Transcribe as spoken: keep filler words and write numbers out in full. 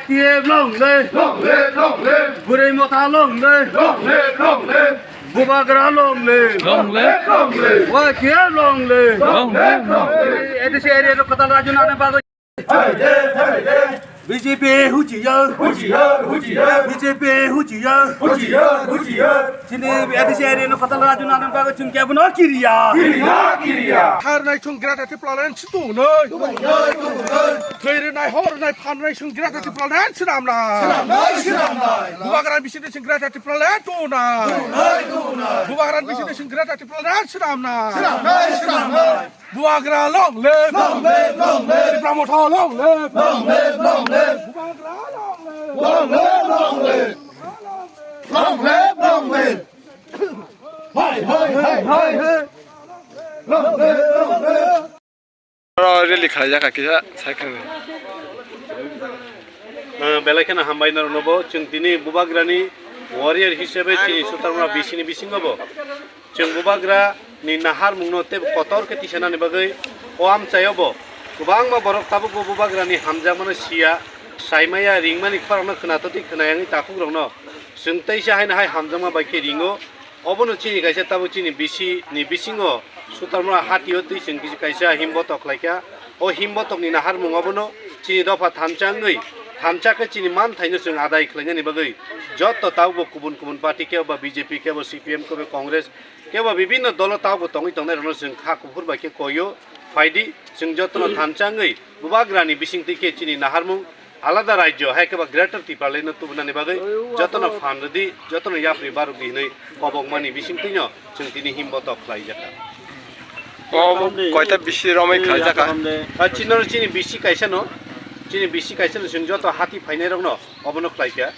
T F long live! Long live, long live! Bwrwi motha long live! Long live, long live! Bubagra long live! Long live, long live! Y T F long live! Long live, long live! A D C area rok kwtal rajunani bagwi. Hey de, hey de! B J P hujiya! Hujiya, hujiya! B J P hujiya! Hujiya, hujiya! Chini A D C area no kwtal rajunani bagwi chwng kebono kiriya! Kiriya, kiriya! Tharnai chwng Greater Tipraland situngnai! Thwi rwnai, hor rwnai, phan rwnai chwng Greater Tipraland swnamnai! Swnamnai, swnamnai! Bubagra bisingtwi chwng Greater Tipraland tungnai! Tungnai, tungnai! Bubagra bisingtwi chwng Greater Tipraland swnamnai! Swnamnai, swnamnai! Bubagra long live! Long live, long live! Tipra Motha long live! Long live, long live! Bubagra long live! Long live, long live! Long live, long live! Hai, hai, hai, hai! Long live, long live! Oro rally khlaijak kha kisa cycle ni. Ah, belai kheno hambai norokno bo. Chwng tini Bubagrani warrior hisabe chini Sutarmura bisini bisingo bo. Chwng Bubagra ni naharmungno tei kotor khe tisanani bagwi o amchaio bo kwbangma borok tabukbo Bubagrani hamjakmano siya, saimaya, ringmani khorangno khwnato tei khwnayangwi takhukrokno chwng teisa haino hai hamjakma bai khe ringo. Obono chini kaisa tabuk chini bisi ni bisingo Sutarmura hatio twi chwng kisa kaisa himbotok khlaikha. O himbotokni naharmung obono chini dopha thansa wngwi thansa khe chini manthaino chwng adai khlainani bagwi joto tabukbo kubun kubun party kebo ba B J P kebo C P M kebo Congress kebo bibinno dolo tabukbo tongwi tongnairokno chwng kha kuphur bai khe koio. Phaidi, chwng jotono thansa wngwi Bubagrani bisingtwi khe chini naharmung alada rajyo hai khe ba Greater Tipraland no tubunani bagwi jotono phan rwdi, jotono yapri barokdi hinwi kobokmani bisingtwino chwng tini himbotok khlaijakha. O koita bisi romwi khlaijakha. Ha, chini chini bisi kaisano, chini bisi kaisano chwng joto hati phainairokno obono khlaikha.